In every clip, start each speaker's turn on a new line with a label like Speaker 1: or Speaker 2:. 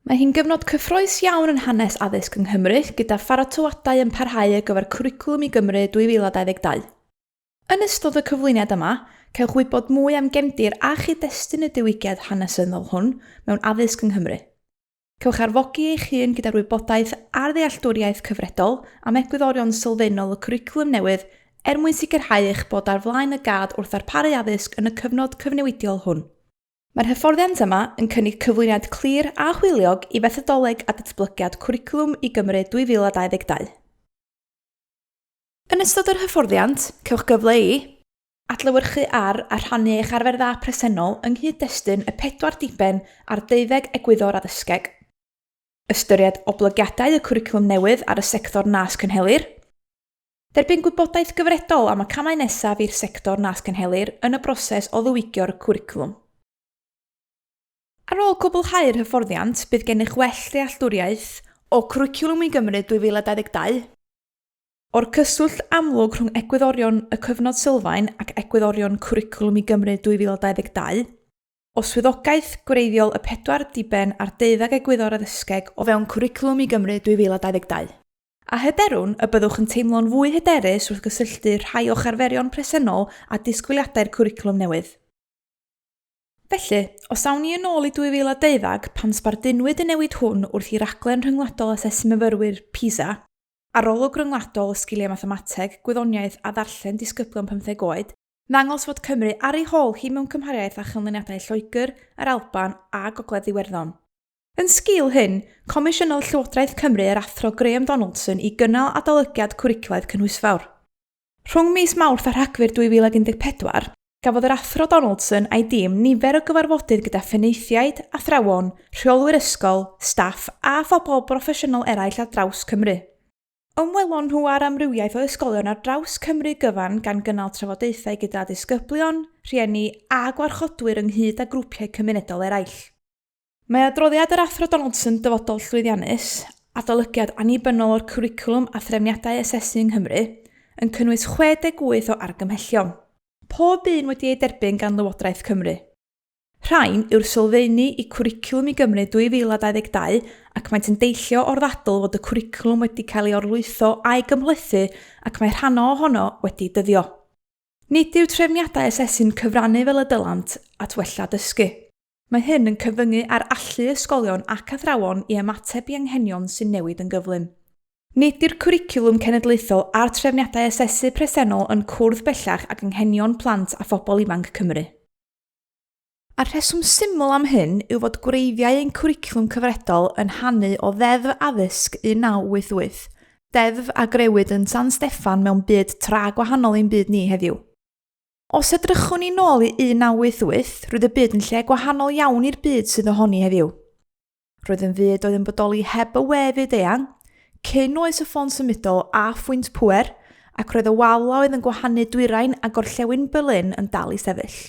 Speaker 1: Mae hi'n gyfnod cyffrous iawn yn hanes addysg yng Nghymru, gyda pharatoadau yn parhau ar gyfer Cwricwlwm i Gymru 2022. Yn ystod y cyflwyniad yma, cewch wybod mwy am gefndir a chyd-destun y diwygiad hanesyddol hwn mewn addysg yng Nghymru. Cewch arfogi eich hun gyda'r wybodaeth a'r ddealltwriaeth cyfredol am egwyddorion sylfaenol y cwricwlwm newydd er mwyn sicrhau eich bod ar flaen y gad wrth ddarparu addysg yn y cyfnod cyfnewidiol hwn. Mae'r hyfforddiant yma yn cynnig cyflwyniad clir a hwyliog i fethodoleg a datblygiad Cwricwlwm i Gymru 2022. Yn ystod yr hyfforddiant, cewch gyfle i. Adlewyrchu ar a rhannu eich arfer dda presennol yng nghyd-destun y pedwar diben a'r deuddeg egwyddor addysgeg. Ystyried oblygiadau y cwricwlwm newydd ar y sector nas cynhelir. Derbyn gwybodaeth gyfredol am y camau nesaf i'r sector nas cynhelir yn y broses o ddiwygio'r cwricwlwm. Ar ôl cwblhau'r hyfforddiant, bydd gennych well dealltwriaeth o Cwricwlwm i Gymru 2022, o'r cyswllt amlwg rhwng egwyddorion y Cyfnod Sylfaen ac egwyddorion Cwricwlwm i Gymru 2022, o swyddogaeth gwreiddiol y pedwar diben a'r deuddeg egwyddor addysgeg o fewn Cwricwlwm i Gymru 2022. A hyderwn y byddwch yn teimlo'n fwy hyderus wrth gysylltu rhai o'ch arferion presennol â disgwyliadau'r cwricwlwm newydd. Felly, os awn ni yn ôl i 2012 pan sbardunwyd y newid hwn wrth i Raglen Rhyngwladol Asesu Myfyrwyr, PISA, arolwg ryngwladol o sgiliau mathemateg, gwyddoniaeth a ddarllen disgyblion pymtheg oed, ddangos fod Cymru ar ei hôl hi mewn cymhariaeth â chanlyniadau Lloegr, yr Alban a Gogledd Iwerddon. Yn sgil hyn, comisiynodd Llywodraeth Cymru yr Athro Graham Donaldson i gynnal adolygiad cwricwlaidd cynhwysfawr. Rhwng mis Mawrth a Rhagfyr 2014, cafodd yr Athro Donaldson a'i dîm nifer o gyfarfodydd gyda phenaethiaid, athrawon, rheolwyr ysgol, staff a phobl broffesiynol eraill ar draws Cymru. Ymwelon nhw â'r amrywiaeth o ysgolion ar draws Cymru gyfan gan gynnal trafodaethau gyda disgyblion, rhieni a gwarchodwyr ynghyd â grwpiau cymunedol eraill. Mae adroddiad yr Athro Donaldson Dyfodol Llwyddiannus, adolygiad annibynnol o'r cwricwlwm a threfniadau asesu yng Nghymru, yn cynnwys 68 o argymhellion. Pob un wedi eu derbyn gan Lywodraeth Cymru. Rhain yw'r sylfeini i Cwricwlwm i Gymru 2022 ac maent yn deillio o'r ddadl fod y cwricwlwm wedi cael ei orlwytho a'i gymhlethu ac mae rhannau ohono wedi dyddio. Nid yw trefniadau asesu'n cyfrannu fel y dylant at wella dysgu. Mae hyn yn cyfyngu ar allu ysgolion ac athrawon i ymateb i anghenion sy'n newid yn gyflym. Nid yw'r cwricwlwm cenedlaethol a'r trefniadau asesu presennol yn cwrdd bellach ag anghenion plant a phobl ifanc Cymru. A'r rheswm syml am hyn yw fod gwreiddiau ein cwricwlwm cyfredol yn hanu o Ddeddf Addysg 1988, deddf a grëwyd yn San Steffan mewn byd tra gwahanol i'n byd ni heddiw. Os edrychwn ni nôl i 1988, roedd y byd yn lle gwahanol iawn i'r byd sydd ohoni heddiw. Roedd yn fyd oedd yn bodoli heb y we fyd-eang, cyn oes y ffôn symudol a phwynt pŵer, ac roedd y wal a oedd yn gwahanu dwyrain a gorllewin Berlin yn dal i sefyll.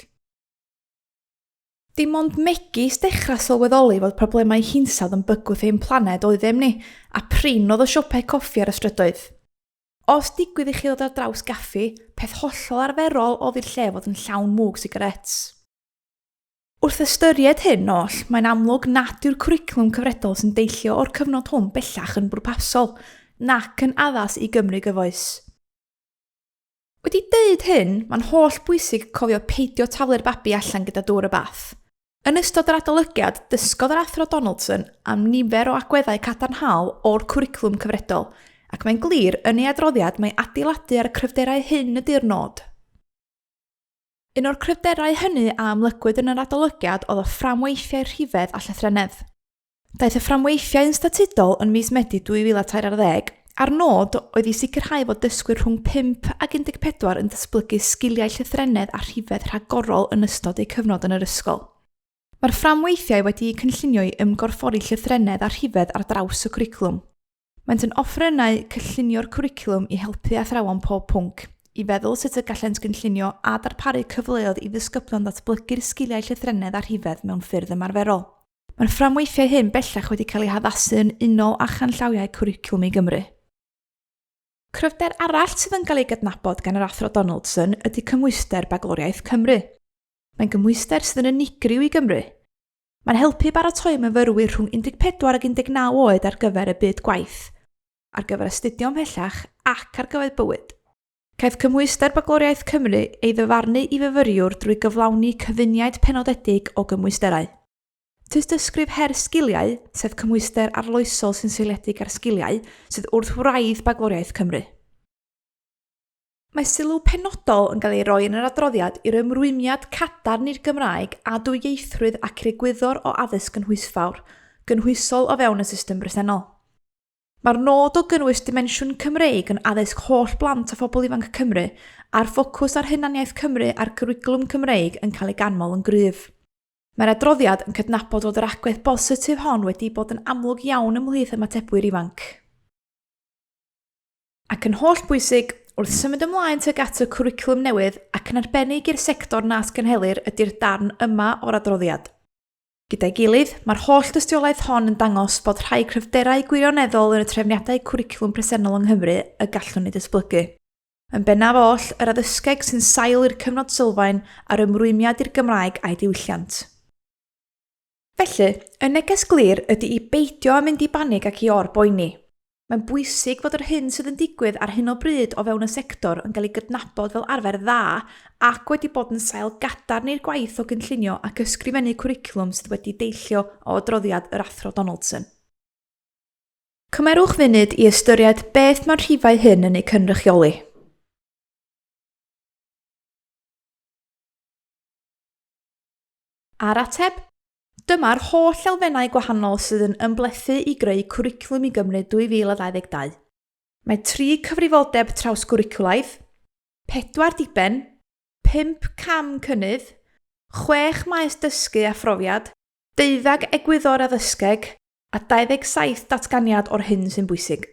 Speaker 1: Dim ond megis dechrau sylweddoli fod problemau hinsawdd yn bygwth ein planed oeddem ni, a prin oedd y siopau coffi ar y strydoedd. Os digwydd i chi ddod ar draws gaffi, peth hollol arferol oedd i'r lle fod yn llawn mwg sigarets. Wrth ystyried hyn oll, mae'n amlwg nad yw'r cwricwlwm cyfredol sy'n deillio o'r cyfnod hwn bellach yn bwrpasol, nac yn addas i Gymru gyfoes. Wedi deud hyn, mae'n holl bwysig cofio peidio taflu'r babi allan gyda dŵr y bath. Yn ystod yr adolygiad, dysgodd yr Athro Donaldson am nifer o agweddau cadarnhaol o'r cwricwlwm cyfredol, ac mae'n glir yn ei adroddiad mai adeiladu ar y cryfderau hyn ydy'r nod. Un o'r cryfderau hynny a amlygwyd yn yr adolygiad oedd y fframweithiau rhifedd a llythrennedd. Daeth y fframweithiau yn statudol yn mis Medi 2013, a'r nod oedd i sicrhau fod dysgwyr rhwng 5 ac 14 yn datblygu sgiliau llythrennedd a rhifedd rhagorol yn ystod eu cyfnod yn yr ysgol. Mae'r fframweithiau wedi'u cynllunio i ymgorffori llythrennedd a rhifedd ar draws y cwricwlwm. Maent yn offerynnau cynllunio'r cwricwlwm i helpu athrawon pob pwnc i feddwl sut y gallent gynllunio a darparu cyfleoedd i ddisgyblion ddatblygu'r sgiliau llythrennedd a rhifedd mewn ffyrdd ymarferol. Mae'r fframweithiau hyn bellach wedi cael eu haddasu yn unol â chanllawiau Cwricwlwm i Gymru. Cryfder arall sydd yn cael ei gydnabod gan yr Athro Donaldson ydy cymhwyster Bagloriaeth Cymru. Mae'n gymhwyster sydd yn unigryw i Gymru. Mae'n helpu i baratoi myfyrwyr rhwng 14 ac 19 oed ar gyfer y byd gwaith, ar gyfer astudio ymhellach ac ar gyfer bywyd. Caiff cymhwyster Bagloriaeth Cymru ei ddyfarnu i fyfyriwr drwy gyflawni cyfuniaid penodedig o gymwysterau. Tystysgrif Her Sgiliau, sef cymhwyster arloesol sy'n seiliedig ar sgiliau, sydd wrth wraidd Bagloriaeth Cymru. Mae sylw penodol yn cael ei roi yn yr adroddiad i'r ymrwymiad cadarn i'r Gymraeg a dwyieithrwydd ac i'r egwyddor o addysg gynhwysfawr, gynhwysol o fewn y system bresennol. Mae'r nod o gynnwys dimensiwn Cymreig yn addysg holl blant a phobl ifanc Cymru a'r ffocws ar hunaniaeth Cymru a'r cwricwlwm Cymreig yn cael ei ganmol yn gryf. Mae'r adroddiad yn cydnabod fod yr agwedd bositif hon wedi bod yn amlwg iawn ymhlith ymatebwyr ifanc. Ac yn holl bwysig, wrth symud ymlaen tuag at y cwricwlwm newydd ac yn arbennig i'r sector nas cynhelir ydy'r darn yma o'r adroddiad. Gyda'i gilydd, mae'r holl dystiolaeth hon yn dangos bod rhai cryfderau gwirioneddol yn y trefniadau cwricwlwm presennol yng Nghymru y gallwn eu datblygu. Yn bennaf oll, yr addysgeg sy'n sail i'r cyfnod sylfaen a'r ymrwymiad i'r Gymraeg a'i diwylliant. Felly, y neges glir ydy i beidio â mynd i banig ac i or-boeni. Mae'n bwysig fod yr hyn sydd yn digwydd ar hyn o bryd o fewn y sector yn cael ei gydnabod fel arfer dda ac wedi bod yn sail gadarn i'r gwaith o gynllunio ac ysgrifennu cwricwlwm sydd wedi deillio o adroddiad yr Athro Donaldson. Cymerwch funud i ystyried beth mae'r rhifau hyn yn eu cynrychioli. A'r ateb? Dyma'r holl elfennau gwahanol sydd yn ymblethu i greu Cwricwlwm i Gymru 2022. Mae tri cyfrifoldeb trawsgwricwlaidd, pedwar diben, pump cam cynnydd, chwech maes dysgu a phrofiad, deuddeg egwyddor addysgeg a 27 datganiad o'r hyn sy'n bwysig.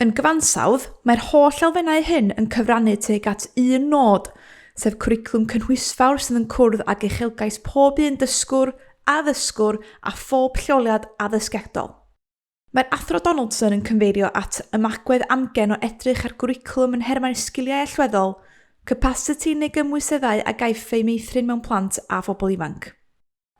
Speaker 1: Yn gyfansawdd, mae'r holl elfennau hyn yn cyfrannu tuag at un nod, sef cwricwlwm cynhwysfawr sydd yn cwrdd ag uchelgais pob un dysgwr, addysgwr a phob lleoliad addysgiadol. Mae'r Athro Donaldson yn cyfeirio at ymagwedd amgen o edrych ar gwricwlwm yn nhermau sgiliau allweddol, capasiti neu gymwyseddau a gaiff eu meithrin mewn plant a phobl ifanc.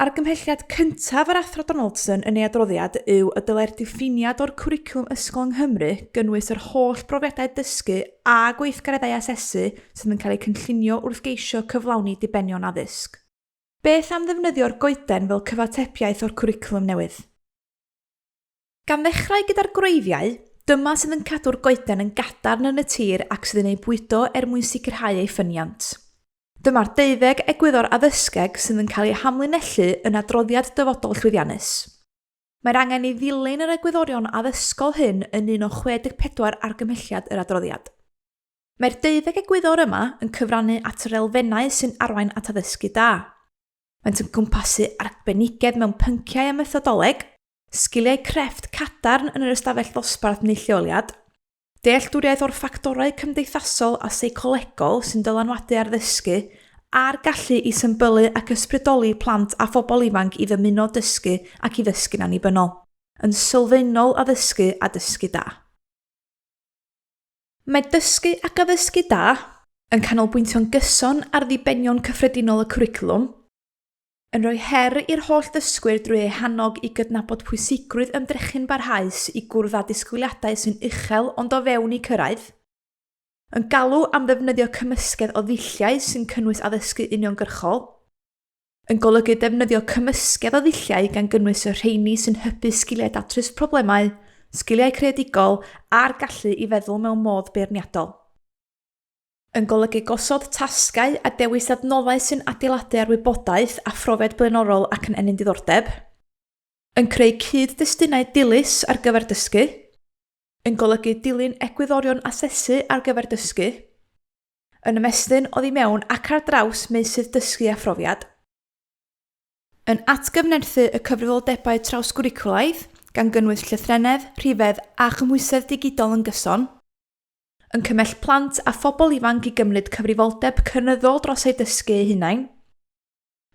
Speaker 1: Argymhelliad cyntaf yr Athro Donaldson yn ei adroddiad yw y dylai'r diffiniad o'r cwricwlwm ysgol yng Nghymru gynnwys yr holl brofiadau dysgu a gweithgareddau asesu sydd yn cael eu cynllunio wrth geisio cyflawni dibenion addysg. Beth am ddefnyddio'r goeden fel cyfatebiaeth o'r cwricwlwm newydd? Gan ddechrau gyda'r gwreiddiau, dyma sydd yn cadw'r goeden yn gadarn yn y tir ac sydd yn ei bwydo er mwyn sicrhau ei ffyniant. Dyma'r deuddeg egwyddor addysgeg sydd yn cael eu hamlinellu yn adroddiad Dyfodol Llwyddiannus. Mae'r angen i ddilyn yr egwyddorion addysgol hyn yn un o 64 argymhelliad yr adroddiad. Mae'r deuddeg egwyddor yma yn cyfrannu at yr elfennau sy'n arwain at addysgu da. Maent yn cwmpasu arbenigedd mewn pynciau a methodoleg, sgiliau crefft cadarn yn yr ystafell ddosbarth neu lleoliad, Dealltwriaeth o'r ffactorau cymdeithasol a seicolegol sy'n dylanwadu ar ddysgu, a'r gallu i symbylu ac ysbrydoli plant a phobl ifanc i ddymuno dysgu ac i ddysgu'n annibynnol, yn sylfaenol addysgu a dysgu da. Mae dysgu ac addysgu da yn canolbwyntio'n gyson ar ddibenion cyffredinol y cwricwlwm, Yn rhoi her i'r holl ddysgwyr drwy eu hannog i gydnabod pwysigrwydd ymdrechu'n barhaus i gwrdd â disgwyliadau sy'n uchel ond o fewn eu cyrraedd. Yn galw am ddefnyddio cymysgedd o ddulliau sy'n cynnwys addysgu uniongyrchol. Yn golygu defnyddio cymysgedd o ddulliau gan gynnwys y rheini sy'n hybu sgiliau datrys problemau, sgiliau creadigol a'r gallu i feddwl mewn modd beirniadol. Yn golygu gosod tasgau a dewis adnoddau sy'n adeiladu ar wybodaeth a phrofiad blaenorol ac yn ennyn diddordeb. Yn creu cyd-destunau dilys ar gyfer dysgu. Yn golygu dilyn egwyddorion asesu ar gyfer dysgu. Yn ymestyn oddi mewn ac ar draws meysydd dysgu a phrofiad. Yn atgyfnerthu y cyfrifoldebau trawsgwricwlaidd, gan gynnwys llythrennedd, rhifedd a chymhwysedd digidol yn gyson. Yn cymell plant a phobl ifanc i gymryd cyfrifoldeb cynyddol dros eu dysgu eu hunain.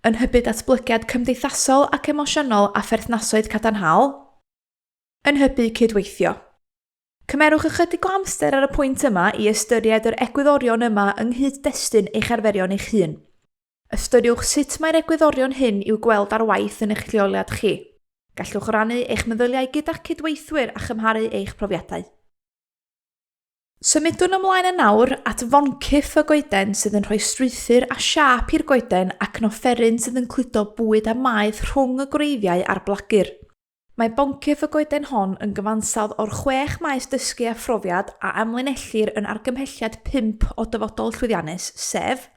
Speaker 1: Yn hybu datblygiad cymdeithasol ac emosiynol a pherthnasoedd cadarnhaol. Yn hybu cydweithio. Cymerwch ychydig o amser ar y pwynt yma i ystyried yr egwyddorion yma yng nghyd-destun eich arferion eich hun. Ystyriwch sut mae'r egwyddorion hyn i'w gweld ar waith yn eich lleoliad chi. Gallwch rannu eich meddyliau gyda'ch cydweithwyr a chymharu eich profiadau. Symudwn ymlaen yn awr at foncyff y goeden sydd yn rhoi strwythur a siâp i'r goeden ac yn offeryn sydd yn cludo bwyd a maeth rhwng y gwreiddiau a'r blagur. Mae boncyff y goeden hon yn gyfansawdd o'r chwech maes dysgu a phrofiad a amlinellir yn argymhelliad pump o Dyfodol Llwyddiannus, sef,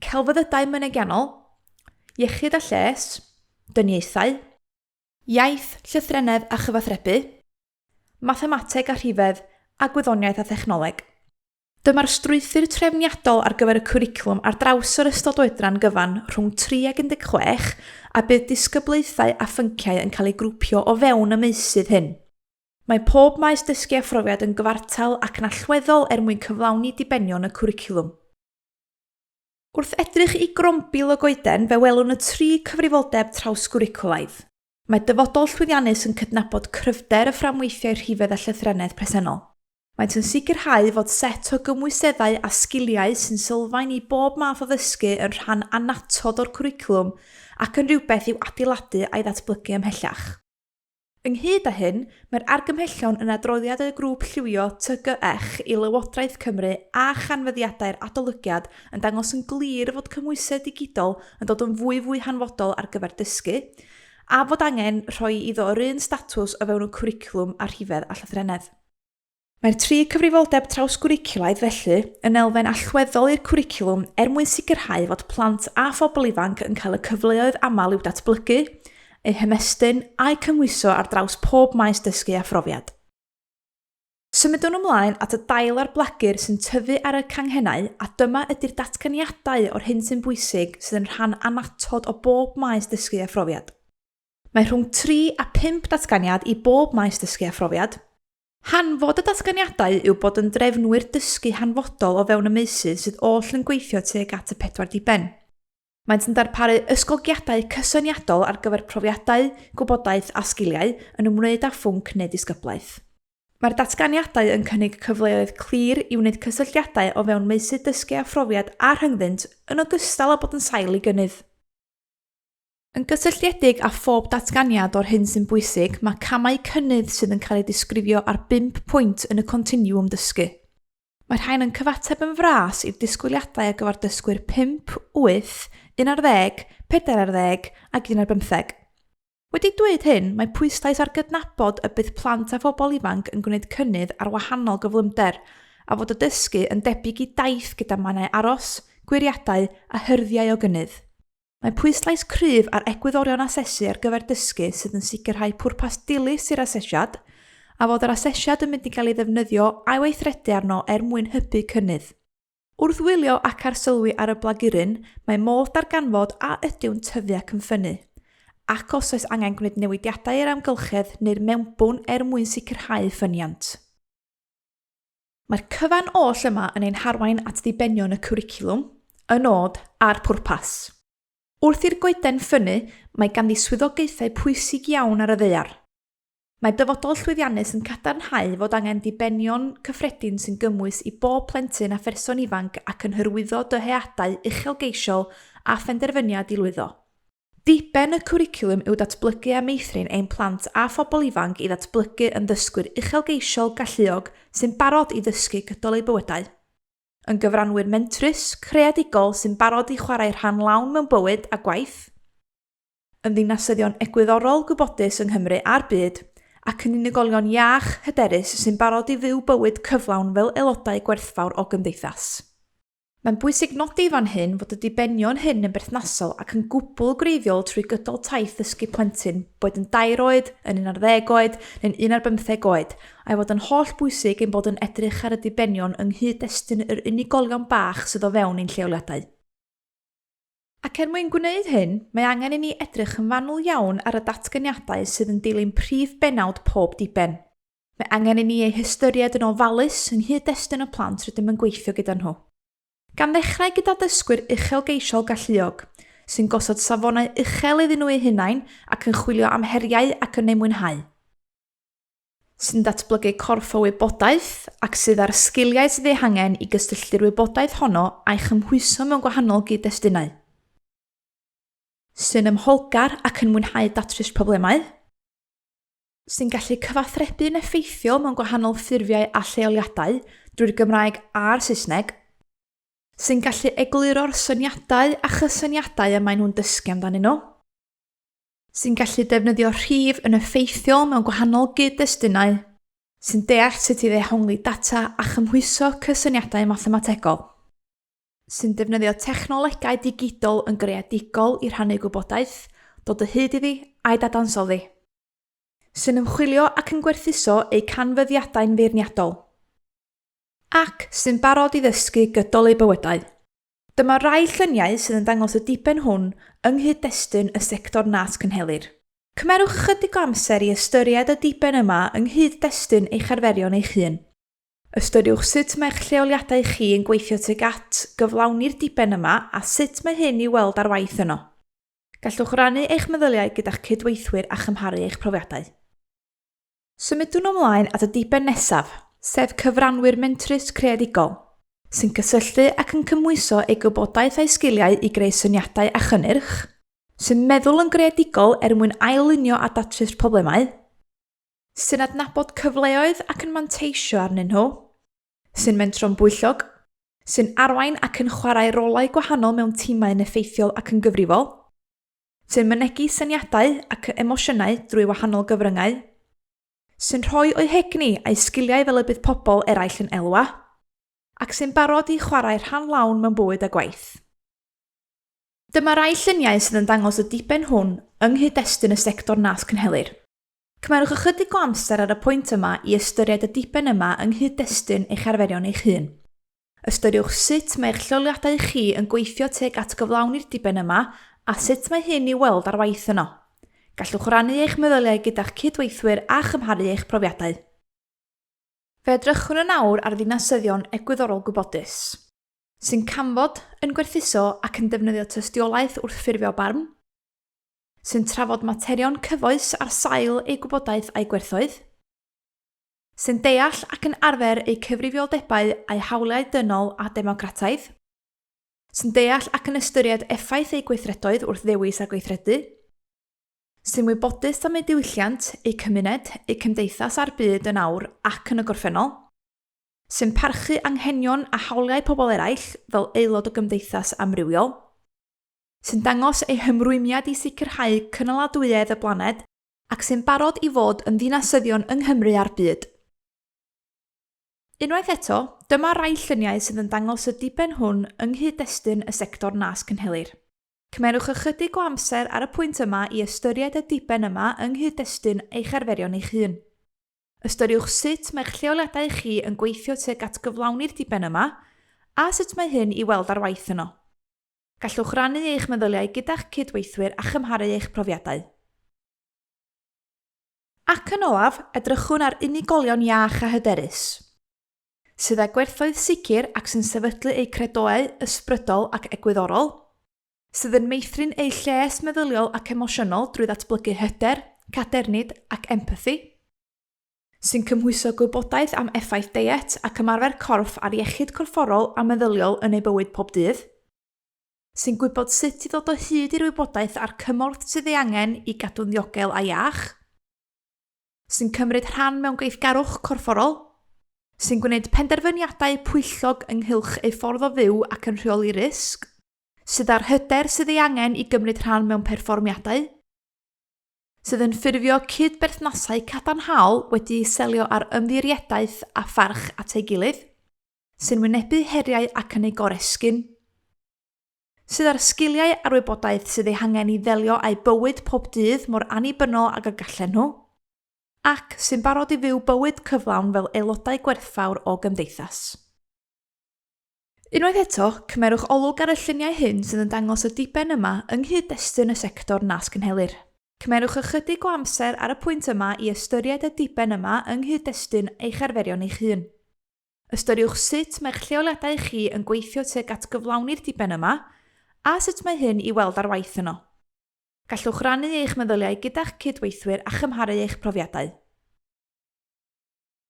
Speaker 1: Celfyddydau Mynegiannol, Iechyd a Lles, Dyniaethau, Iaith, Llythrennedd a Chyfathrebu, Mathemateg a Rhifedd, a Gwyddoniaeth a Thechnoleg. Dyma'r strwythur trefniadol ar gyfer y cwricwlwm ar draws yr ystod oedran gyfan rhwng 3 ag 16 a bydd disgyblaethau a phynciau yn cael eu grwpio o fewn y meysydd hyn. Mae pob maes dysgu a phrofiad yn gyfartal ac yn allweddol er mwyn cyflawni dibenion y cwricwlwm. Wrth edrych i grombil y goeden fe welwn y tri cyfrifoldeb trawsgwricwlaidd. Mae dyfodol llwyddiannus yn cydnabod cryfder y fframweithiau rhifedd a llythrennedd presennol. Maent yn sicrhau fod set o gymwyseddau a sgiliau sy'n sylfaen i bob math o ddysgu yn rhan annatod o'r cwricwlwm ac yn rhywbeth i'w adeiladu a'i ddatblygu ymhellach. Ynghyd â hyn, mae'r argymhellion yn adroddiad y Grŵp Llywio TGEch i Lywodraeth Cymru a chanfyddiadau'r adolygiad yn dangos yn glir fod cymhwysedd digidol yn dod yn fwyfwy hanfodol ar gyfer dysgu, a fod angen rhoi iddo yr un statws o fewn y cwricwlwm â rhifedd a llythrennedd. Mae'r tri cyfrifoldeb trawsgwricwlaidd, felly, yn elfen allweddol i'r cwricwlwm er mwyn sicrhau fod plant a phobl ifanc yn cael y cyfleoedd aml i'w datblygu, eu hymestyn a'u cymhwyso ar draws pob maes dysgu a phrofiad. Symudwn ymlaen at y dail a'r blagur sy'n tyfu ar y canghennau a dyma ydy'r datganiadau o'r hyn sy'n bwysig sydd yn rhan annatod o bob maes dysgu a phrofiad. Mae rhwng tri a phump datganiad i bob maes dysgu a phrofiad. Hanfod y datganiadau yw bod yn drefnwyr dysgu hanfodol o fewn y meysydd sydd oll yn gweithio tuag at y pedwar diben. Maent yn darparu ysgogiadau cysyniadol ar gyfer profiadau, gwybodaeth a sgiliau yn ymwneud â phwnc neu ddisgyblaeth. Mae'r datganiadau yn cynnig cyfleoedd clir i wneud cysylltiadau o fewn meysydd dysgu a phrofiad a rhyngddynt, yn ogystal â bod yn sail i gynnydd. Yn gysylltiedig â phob datganiad o'r hyn sy'n bwysig, mae camau cynnydd sydd yn cael eu disgrifio ar bump pwynt yn y continwwm dysgu. Mae'r rhain yn cyfateb yn fras i'r disgwyliadau ar gyfer dysgwyr 5, 8, 11, 14 ac 15. Wedi dweud hyn, mae pwyslais ar gydnabod y bydd plant a phobl ifanc yn gwneud cynnydd ar wahanol gyflymder, a fod y dysgu yn debyg i daith gyda mannau aros, gwyriadau a hyrddiau o gynnydd. Mae pwyslais cryf ar egwyddorion asesu ar gyfer dysgu sydd yn sicrhau pwrpas dilys i'r asesiad, a fod yr asesiad yn mynd i gael ei ddefnyddio a'i weithredu arno er mwyn hybu cynnydd. Wrth wylio ac arsylwi ar y blaguryn, mae modd darganfod a ydyw'n tyfu ac yn ffynnu, ac os oes angen gwneud newidiadau i'r amgylchedd neu'r mewnbwn er mwyn sicrhau ffyniant. Mae'r cyfan oll yma yn ein harwain at ddibenion y cwricwlwm, y nod, a'r pwrpas. Wrth i'r goeden ffynnu, mae ganddi swyddogaethau pwysig iawn ar y ddaear. Mae dyfodol llwyddiannus yn cadarnhau fod angen dibenion cyffredin sy'n gymwys i bob plentyn a pherson ifanc ac yn hyrwyddo dyheadau uchelgeisiol a phenderfyniad i lwyddo. Diben y cwricwlwm yw datblygu a meithrin ein plant a phobl ifanc i ddatblygu yn ddysgwyr uchelgeisiol, galluog, sy'n barod i ddysgu gydol eu bywydau. Yn gyfranwyr mentrus, creadigol sy'n barod i chwarae rhan lawn mewn bywyd a gwaith. Yn ddinasyddion egwyddorol, gwybodus yng Nghymru a'r byd, ac yn unigolion iach, hyderus sy'n barod i fyw bywyd cyflawn fel aelodau gwerthfawr o gymdeithas. Mae'n bwysig nodi fan hyn fod y dibenion hyn yn berthnasol ac yn gwbl gwreiddiol trwy gydol taith ddysgu plentyn, boed yn dair oed, yn un ar ddeg oed, neu'n un ar bymtheg oed, a'i fod yn holl bwysig ein bod yn edrych ar y dibenion yng nghyd-destun yr unigolion bach sydd o fewn ein lleoliadau. Ac er mwyn gwneud hyn, mae angen i ni edrych yn fanwl iawn ar y datganiadau sydd yn dilyn prif bennawd pob diben. Mae angen i ni eu hystyried yn ofalus yng nghyd-destun y plant rydym yn gweithio gyda nhw. Gan ddechrau gyda dysgwyr uchelgeisiol galluog, sy'n gosod safonau uchel iddyn nhw eu hunain ac yn chwilio am heriau ac yn eu mwynhau. Sy'n datblygu corff o wybodaeth ac sydd â'r sgiliau sydd eu hangen i gysylltu'r wybodaeth honno a'i chymhwyso mewn gwahanol gyd-destunau. Sy'n ymholgar ac yn mwynhau datrys problemau. Sy'n gallu cyfathrebu'n effeithiol mewn gwahanol ffurfiau a lleoliadau drwy'r Gymraeg a'r Saesneg. Sy'n gallu egluro'r syniadau a chysyniadau y maen nhw'n dysgu amdanyn nhw. Sy'n gallu defnyddio rhif yn effeithiol mewn gwahanol gyd-destunau. Sy'n deall sut i ddehongli data a chymhwyso cysyniadau mathemategol. Sy'n defnyddio technolegau digidol yn greadigol i rhannu gwybodaeth, dod o hyd iddi a'i dadansoddi. Sy'n ymchwilio ac yn gwerthuso eu canfyddiadau'n feirniadol. Ac sy'n barod i ddysgu gydol eu bywydau. Dyma rai lluniau sydd yn dangos y diben hwn yng nghyd-destun y sector nas cynhelir. Cymerwch ychydig o amser i ystyried y diben yma yng nghyd-destun eich arferion eich hun. Ystyriwch sut mae'ch lleoliadau chi yn gweithio tuag at gyflawni'r diben yma a sut mae hyn i'w weld ar waith yno. Gallwch rannu eich meddyliau gyda'ch cydweithwyr a chymharu eich profiadau. Symudwn ymlaen at y diben nesaf, sef cyfranwyr mentrus creadigol, sy'n cysylltu ac yn cymhwyso eu gwybodaeth a'u sgiliau i greu syniadau a chynnyrch, sy'n meddwl yn greadigol er mwyn ail-lunio a datrys problemau, Sy'n adnabod cyfleoedd ac yn manteisio arnyn nhw. Sy'n mentro'n bwyllog. Sy'n arwain ac yn chwarae rolau gwahanol mewn timau yn effeithiol ac yn gyfrifol. Sy'n mynegi syniadau ac emosiynau drwy wahanol gyfryngau. Sy'n rhoi o'u hegni a'u sgiliau fel y bydd pobl eraill yn elwa. Ac sy'n barod i chwarae rhan lawn mewn bywyd a gwaith. Dyma rai lluniau sydd yn dangos y diben hwn yng nghyd-destun y sector nas cynhelir. Cymerwch ychydig o amser ar y pwynt yma i ystyried y diben yma yng nghyd-destun eich arferion eich hun. Ystyriwch sut mae eich lleoliadau chi yn gweithio tuag at gyflawni'r diben yma a sut mae hyn i'w weld ar waith yno. Gallwch rannu eich meddyliau gyda'ch cydweithwyr a chymharu eich profiadau. Fe edrychwn yn awr ar ddinasyddion egwyddorol gwybodus, sy'n canfod, yn gwerthuso ac yn defnyddio tystiolaeth wrth ffurfio barn, sy'n trafod materion cyfoes ar sail eu gwybodaeth a'u gwerthoedd, sy'n deall ac yn arfer eu cyfrifioldebau a'u hawliau dynol a democrataidd, sy'n deall ac yn ystyried effaith eu gweithredoedd wrth ddewis a gweithredu, sy'n wybodus am eu diwylliant, eu cymuned, eu cymdeithas a'r byd yn awr ac yn y gorffennol, sy'n parchu anghenion a hawliau pobl eraill fel aelod o gymdeithas amrywiol. Sy'n dangos ei hymrwymiad i sicrhau cynaladwyedd y blaned ac sy'n barod i fod yn ddinasyddion yng Nghymru a'r byd. Unwaith eto, dyma rai lluniau sydd yn dangos y diben hwn yng nghyd-destun y sector nas cynhelir. Cymerwch ychydig o amser ar y pwynt yma i ystyried y diben yma yng nghyd-destun eich arferion eich hun. Ystyriwch sut mae'ch lleoliadau chi yn gweithio tuag at gyflawni'r diben yma a sut mae hyn i weld ar waith yno. Gallwch rannu eich meddyliau gyda'ch cydweithwyr a chymharu eich profiadau. Ac yn olaf, edrychwn ar unigolion iach a hyderus, sydd â gwerthoedd sicr ac sy'n sefydlu eu credoau ysbrydol ac egwyddorol, sydd yn meithrin eu lles meddyliol ac emosiynol drwy ddatblygu hyder, cadernid ac empathi, sy'n cymhwyso gwybodaeth am effaith deiet ac ymarfer corff ar iechyd corfforol a meddyliol yn eu bywyd pob dydd, sy'n gwybod sut i ddod o hyd i'r wybodaeth a'r cymorth sydd ei angen i gadw'n ddiogel a iach, sy'n cymryd rhan mewn gweithgarwch corfforol, sy'n gwneud penderfyniadau pwyllog ynghylch eu ffordd o fyw ac yn rheoli risg, sydd â'r hyder sydd ei angen i gymryd rhan mewn perfformiadau, sydd yn ffurfio cyd-berthnasau cadarnhaol wedi'u selio ar ymddiriedaeth a pharch at ei gilydd, sy'n wynebu heriau ac yn eu goresgyn, sydd â'r sgiliau a'r wybodaeth sydd eu hangen i ddelio â'u bywyd pob dydd mor annibynnol ag y gallen nhw, ac sy'n barod i fyw bywyd cyflawn fel aelodau gwerthfawr o gymdeithas. Unwaith eto, cymerwch olwg ar y lluniau hyn sydd yn dangos y diben yma yng nghyd-destun y sector nas cynhelir. Cymerwch ychydig o amser ar y pwynt yma i ystyried y diben yma yng nghyd-destun eich arferion eich hun. Ystyriwch sut mae'ch lleoliadau chi yn gweithio tuag at gyflawni'r diben yma, a sut mae hyn i weld ar waith yno. Gallwch rannu eich meddyliau gyda'ch cydweithwyr a chymharu eich profiadau.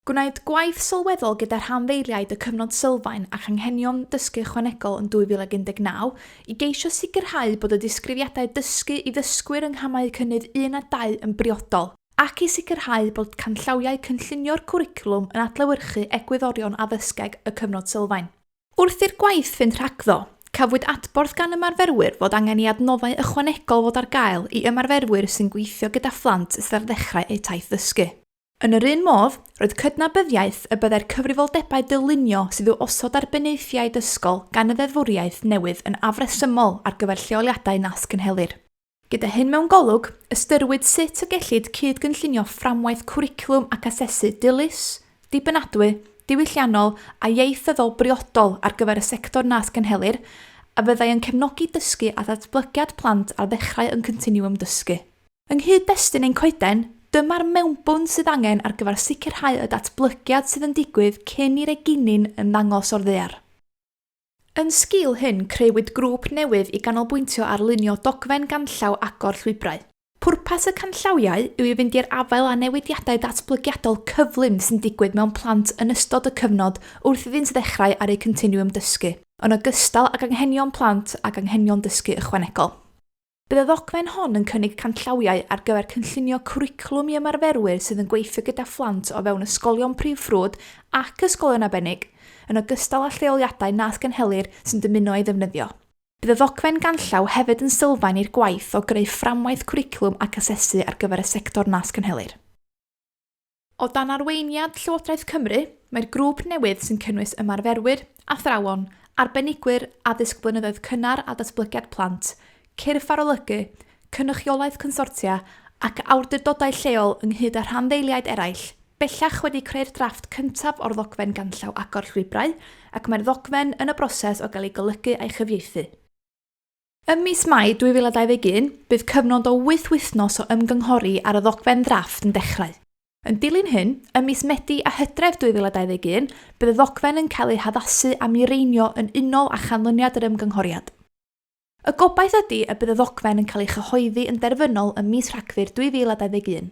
Speaker 1: Gwnaed gwaith sylweddol gyda rhanddeiliaid y cyfnod sylfaen ac anghenion dysgu ychwanegol yn 2019 i geisio sicrhau bod y disgrifiadau dysgu i ddysgwyr yng nghamau cynnydd 1 a 2 yn briodol, ac i sicrhau bod canllawiau cynllunio'r cwricwlwm yn adlewyrchu egwyddorion addysgeg y cyfnod sylfaen. Wrth i'r gwaith fynd rhagddo, cafwyd adborth gan ymarferwyr fod angen i adnoddau ychwanegol fod ar gael i ymarferwyr sy'n gweithio gyda phlant sydd ar ddechrau eu taith ddysgu. Yn yr un modd, roedd cydnabyddiaeth y byddai'r cyfrifoldebau dylunio sydd i'w osod ar benaethiaid ysgol gan y ddeddfwriaeth newydd yn afresymol ar gyfer lleoliadau nas cynhelir. Gyda hyn mewn golwg, ystyriwyd sut y gellid cyd-gynllunio fframwaith cwricwlwm ac asesu dilys, dibynadwy, diwylliannol a ieithyddol briodol ar gyfer y sector nas cynhelir, a fyddai yn cefnogi dysgu a datblygiad plant ar ddechrau yn continwwm dysgu. Yng nghyd-destun ein coeden, dyma'r mewnbwn sydd angen ar gyfer sicrhau y datblygiad sydd yn digwydd cyn i'r eginyn ymddangos o'r ddaear. Yn sgil hyn, creuwyd grŵp newydd i ganolbwyntio ar lunio dogfen ganllaw agor llwybrau. Pwrpas y canllawiau yw i fynd i'r afael â newidiadau datblygiadol cyflym sy'n digwydd mewn plant yn ystod y cyfnod wrth iddynt ddechrau ar eu continwwm dysgu, yn ogystal ag anghenion plant ag anghenion dysgu ychwanegol. Bydd y ddogfen hon yn cynnig canllawiau ar gyfer cynllunio cwricwlwm i ymarferwyr sydd yn gweithio gyda phlant o fewn ysgolion prif ffrwd ac ysgolion arbennig, yn ogystal â lleoliadau nas cynhelir sy'n dymuno ei ddefnyddio. Bydd y ddogfen ganllaw hefyd yn sylfaen i'r gwaith o greu fframwaith cwricwlwm ac asesu ar gyfer y sector nas cynhelir. O dan arweiniad Llywodraeth Cymru, mae'r grŵp newydd sy'n cynnwys ymarferwyr, athrawon, arbenigwyr addysg blynyddoedd cynnar a datblygiad plant, cyrff arolygu, cynrychiolaeth consortia ac awdurdodau lleol ynghyd â rhanddeiliaid eraill, bellach wedi creu'r drafft cyntaf o'r ddogfen ganllaw Agor Llwybrau ac mae'r ddogfen yn y broses o gael ei golygu a'i chyfieithu. Ym mis Mai 2021, bydd cyfnod o wyth wythnos o ymgynghori ar y ddogfen ddrafft yn dechrau. Yn dilyn hyn, ym mis Medi a Hydref 2021, bydd y ddogfen yn cael ei haddasu a mireinio yn unol â chanlyniad yr ymgynghoriad. Y gobaith ydy y bydd y ddogfen yn cael ei chyhoeddi yn derfynol ym mis Rhagfyr 2021.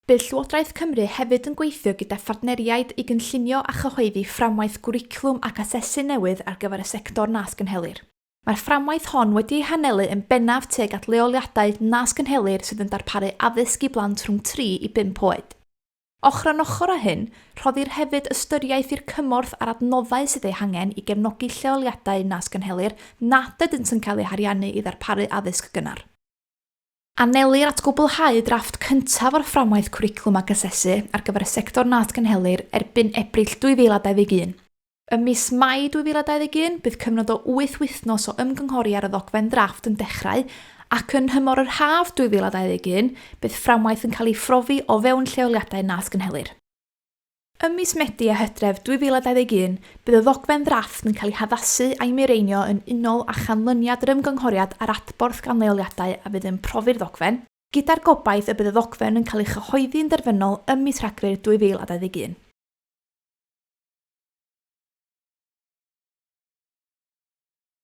Speaker 1: Bydd Llywodraeth Cymru hefyd yn gweithio gyda phartneriaid i gynllunio a chyhoeddi fframwaith gwricwlwm ac asesu newydd ar gyfer y sector nas gynhelir. Mae'r fframwaith hon wedi ei hanelu yn bennaf tuag at leoliadau nas cynhelir sydd yn darparu addysg i blant rhwng tri i bump oed. Ochr yn ochr â hyn, rhoddir hefyd ystyriaeth i'r cymorth a'r adnoddau sydd eu hangen i gefnogi lleoliadau nas cynhelir nad ydynt yn cael eu hariannu i ddarparu addysg gynnar. Anelir at gwblhau drafft cyntaf o'r fframwaith cwricwlwm ac asesu ar gyfer y sector nas cynhelir erbyn Ebrill 2021. Ym mis Mai 2021, bydd cyfnod o wyth wythnos o ymgynghori ar y ddogfen ddrafft yn dechrau, ac yn nhymor yr haf 2021, bydd fframwaith yn cael ei phrofi o fewn lleoliadau nas gynhelir. Ym mis Medi a Hydref 2021, bydd y ddogfen ddrafft yn cael ei haddasu a'i mireinio yn unol â chanlyniad yr ymgynghoriad a'r adborth gan leoliadau a fydd yn profi'r ddogfen, gyda'r gobaith y bydd y ddogfen yn cael ei chyhoeddi'n derfynol ym mis Rhagfyr 2021.